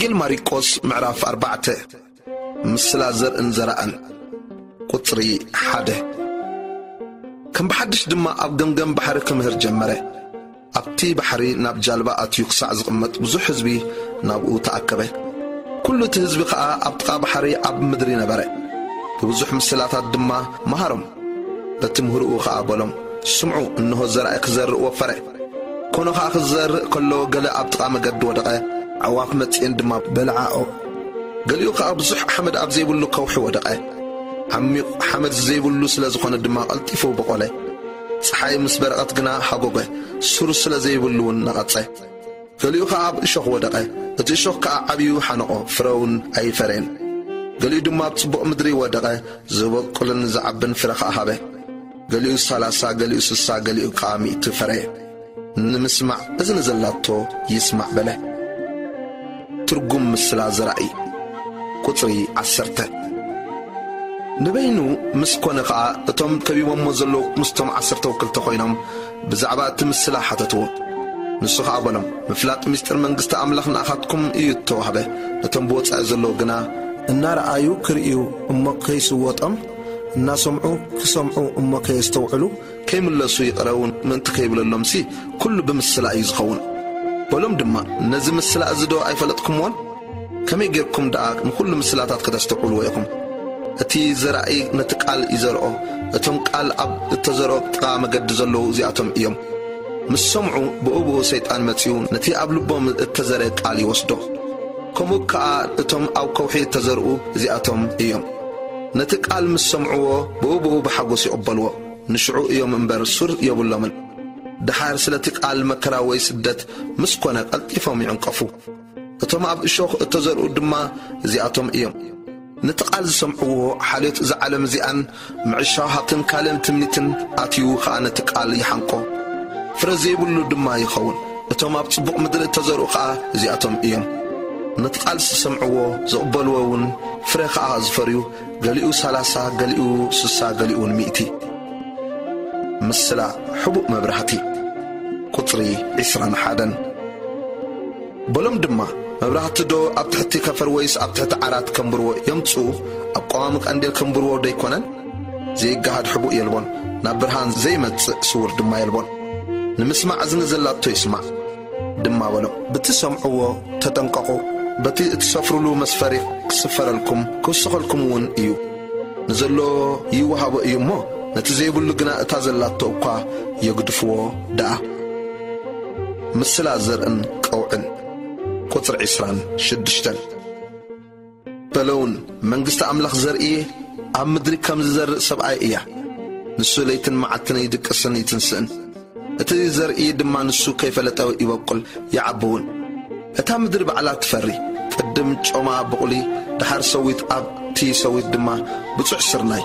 ወንጌል ማርቆስ ምዕራፍ ኣርባዕተ። ምስላ ዘርእን ዘራእን። ቁጽሪ ሓደ። ከም ብሓድሽ ድማ ኣብ ገምገም ባሕሪ ክምህር ጀመረ። ኣብቲ ባሕሪ ናብ ጃልባ ኣትዩ ክሳዕ ዝቕመጥ ብዙሕ ህዝቢ ናብኡ ተኣከበ። ኩሉ እቲ ህዝቢ ኸኣ ኣብ ጥቓ ባሕሪ ኣብ ምድሪ ነበረ። ብብዙሕ ምስላታት ድማ መሃሮም። በቲ ምህርኡ ኸኣ በሎም፣ ስምዑ፣ እንሆ ዘራኢ ክዘርእ ወፈረ። ኮኖ ኸኣ ክዘርእ ከሎ ገለ ኣብ ጥቓ መገዲ ወደቐ፣ ኣዕዋፍ መጺኤን ድማ በልዓኦ። ገሊኡ ኸኣ ብዙሕ ሓመድ ኣብ ዘይብሉ ከውሒ ወደቐ። ዓሚቕ ሓመድ ዘይብሉ ስለ ዝኾነ ድማ ቀልጢፉ በቖለ። ጸሓይ ምስ በረቐት ግና ሃጎገ፣ ሱር ስለ ዘይብሉ እውን ነቐጸ። ገሊኡ ኸኣ ኣብ እሾኽ ወደቐ። እቲ እሾኽ ከኣ ዓብዩ ሓነቖ፣ ፍረ እውን ኣይፈረየን። ገሊኡ ድማ ኣብ ጽቡቕ ምድሪ ወደቐ፣ ዝበቁልን ዝዓብን ፍረ ኸኣ ሃበ። ገሊኡ ሰላሳ፣ ገሊኡ ስሳ፣ ገሊኡ ከኣ ሚእቲ ፈረየ። ንምስማዕ እዝኒ ዘላቶ ይስማዕ በለ። ትርጉም ምስላ ዘራኢ። ቁጽሪ ዓሰርተ። ንበይኑ ምስ ኮነ ኸኣ እቶም ከቢቦሞ ዘለዉ ምስቶም ዓሰርተው ክልተ ኮይኖም ብዛዕባ እቲ ምስላ ሓተትዎ። ንሱ ኸኣ በሎም፣ ምፍላጥ ምስጢር መንግስቲ ኣምላኽ ንኣኻትኩም እዩ እተዋህበ፣ ነቶም ብወጻኢ ዘለዉ ግና እናረኣዩ ክርእዩ እሞ ከይስወጦም፣ እናሰምዑ ክሰምዑ እሞ ከየስተውዕሉ፣ ከይምለሱ ይቕረ እውን ምእንቲ ከይብለሎምሲ፣ ኩሉ ብምስላ እዩ ዝኸውን። በሎም ድማ፣ ነዚ ምስላ እዚ ዶ ኣይፈለጥኩምዎን? ከመይ ጌርኩም ደኣ ንኹሉ ምስላታት ከተስተውዕልዎ ኢኹም? እቲ ዘራኢ ነቲ ቃል ይዘርኦ። እቶም ቃል ኣብ እተዘርኦ ጥቓ መገዲ ዘለዉ እዚኣቶም እዮም። ምስ ሰምዑ፣ ብኡ ብኡ ሰይጣን መጺኡ ነቲ ኣብ ልቦም እተዘርአ ቃል ይወስዶ። ከምኡ ከኣ እቶም ኣብ ከውሒ እተዘርኡ እዚኣቶም እዮም። ነቲ ቃል ምስ ሰምዕዎ፣ ብኡ ብኡ ብሓጎስ ይቕበልዎ። ንሽዑ እዮም እምበር ሱር የብሎምን። ደሓር ስለቲ ቃል መከራ ወይ ስደት ምስ ኮነ ቀልጢፎም ይዕንቀፉ። እቶም ኣብ እሾኽ እተዘርኡ ድማ እዚኣቶም እዮም። ነቲ ቃል ዝሰምዕዎ ሓልዮት እዛ ዓለም እዚኣን ምዕሻው ሃብትን ካልእን ትምኒትን ኣትዩ ኸኣ ነቲ ቃል ይሓንቆ። ፍረ ዘይብሉ ድማ ይኸውን። እቶም ኣብ ጽቡቕ ምድሪ እተዘርኡ ኸኣ እዚኣቶም እዮም። ነቲ ቃል ዝሰምዕዎ ዝቕበልዎ እውን ፍረ ኸኣ ዝፈርዩ፣ ገሊኡ ሰላሳ፣ ገሊኡ ስሳ፣ ገሊኡ እውን ሚእቲ። ምስላ ሕቡእ መብራህቲ። ቁጽሪ ዒስራን ሓደን። በሎም ድማ፣ መብራህቲ ዶ ኣብ ትሕቲ ከፈር ወይስ ኣብ ትሕቲ ዓራት ከንብርዎ የምጽኡ? ኣብ ቀዋሚ ቀንዴል ከንብርዎ ዶ ኣይኮነን? ዘይገሃድ ሕቡእ የልቦን፣ ናብ ብርሃን ዘይመጽእ ስዉር ድማ የልቦን። ንምስማዕ እዝኒ ዘላቶ ይስማዕ። ድማ በሎም፣ ብትሰምዕዎ ተጠንቀቑ። በቲ እትሰፍርሉ መስፈሪ ክስፈረልኩም ክውሰኸልኩም እውን እዩ። ንዘለዎ ይወሃቦ እዩ እሞ፣ ነቲ ዘይብሉ ግና እታ ዘላቶ እኳ የግድፍዎ ደኣ። ምስላ ዘርእን ቀውዕን። ቁጽሪ ዒስራን ሽዱሽተን። በለውን፣ መንግስቲ ኣምላኽ ዘርኢ ኣብ ምድሪ ከም ዝዘርእ ሰብኣይ እያ። ንሱ ለይትን መዓልትን ይድቅስን ይትንስእን። እቲ ዘርኢ ድማ ንሱ ከይፈለጠ ይበቁል ይዓቢ እውን። እታ ምድሪ ባዕላ ትፈሪ፣ ቅድም ጮማ ብቑሊ፣ ደሓር ሰዊት፣ ኣብቲ ሰዊት ድማ ብጹሕ ስርናይ።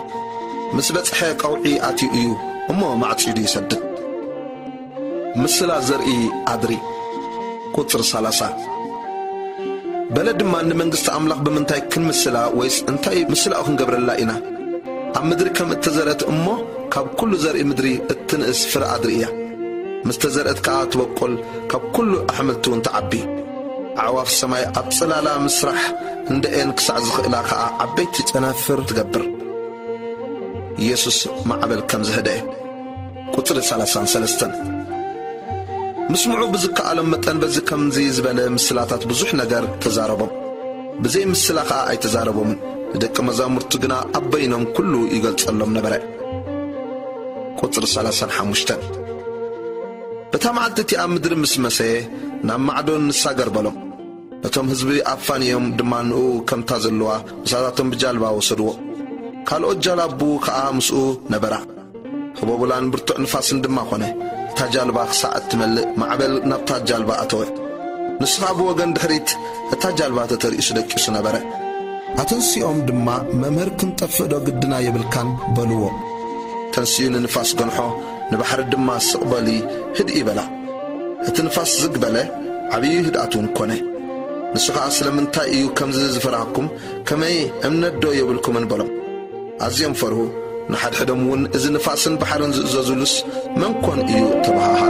ምስ በጽሐ ቀውዒ ኣትዩ እዩ እሞ ማዕጺዱ ይሰድድ። ምስላ ዘርኢ ኣድሪ። ቁጽሪ ሰላሳ። በለ ድማ፣ ንመንግስቲ ኣምላኽ ብምንታይ ክንምስላ ወይስ እንታይ ምስላኡ ክንገብረላ ኢና? ኣብ ምድሪ ከም እተዘርአት እሞ ካብ ኩሉ ዘርኢ ምድሪ እትንእስ ፍረ ኣድሪ እያ። ምስ ተዘርአት ከኣ ትበቁል፣ ካብ ኩሉ ኣሕምልቲ እውን ትዓቢ። ኣዕዋፍ ሰማይ ኣብ ጽላላ ምስራሕ እንደኤን ክሳዕ ዝኽእላ ከኣ ዓበይቲ ጨናፍር ትገብር። ኢየሱስ ማዕበል ከም ዝህደኤ። ቁጽሪ ሰላሳን ሰለስተን። ምስምዑ ብዝከኣሎም መጠን በዚ ከምዚ ዝበለ ምስላታት ብዙሕ ነገር ተዛረቦም። ብዘይ ምስላ ኸኣ ኣይተዛረቦምን። ንደቂ መዛሙርቱ ግና ኣብ በይኖም ኩሉ ይገልጸሎም ነበረ። ቁጽሪ ሰላሳን ሓሙሽተን። በታ መዓልቲ እቲኣ ምድሪ ምስ መሰየ ናብ ማዕዶ ንሳገር በሎም። ነቶም ህዝቢ ኣፋንዮም ድማ ንኡ ከምታ ዘለዋ ምሳታቶም ብጃልባ ወሰድዎ። ካልኦት ጃላቡ ኸኣ ምስኡ ነበራ። ህቦብላን ብርቱዕ ንፋስን ድማ ኾነ። እታ ጃልባ ክሳዕ እትመልእ ማዕበል ናብታ ጃልባ ኣተወ። ንሱ ኸኣ ብወገን ድሕሪት እታ ጃልባ ተተሪእሱ ደቂሱ ነበረ። ኣተንሲኦም ድማ፣ "መምህር፣ ክንጠፍእ ዶ ግድና የብልካን?" በልዎ። ተንሲኡ ንንፋስ ገንሖ፣ ንባሕሪ ድማ፣ "ስቕ በሊ፣ ህድኢ" በላ። እቲ ንፋስ ዝግ በለ፣ ዓብዪ ህድኣት እውን ኮነ። ንሱ ኸኣ፣ "ስለምንታይ እዩ ከምዚ ዝፈራህኩም? ከመይ እምነት ዶ የብልኩምን?" በሎም። ኣዝዮም ፈርሁ። ንሓድሕዶም እውን፣ "እዚ ንፋስን ባሕርን ዝእዘዙሉስ መን ኮን እዩ?" ተበሃሃ።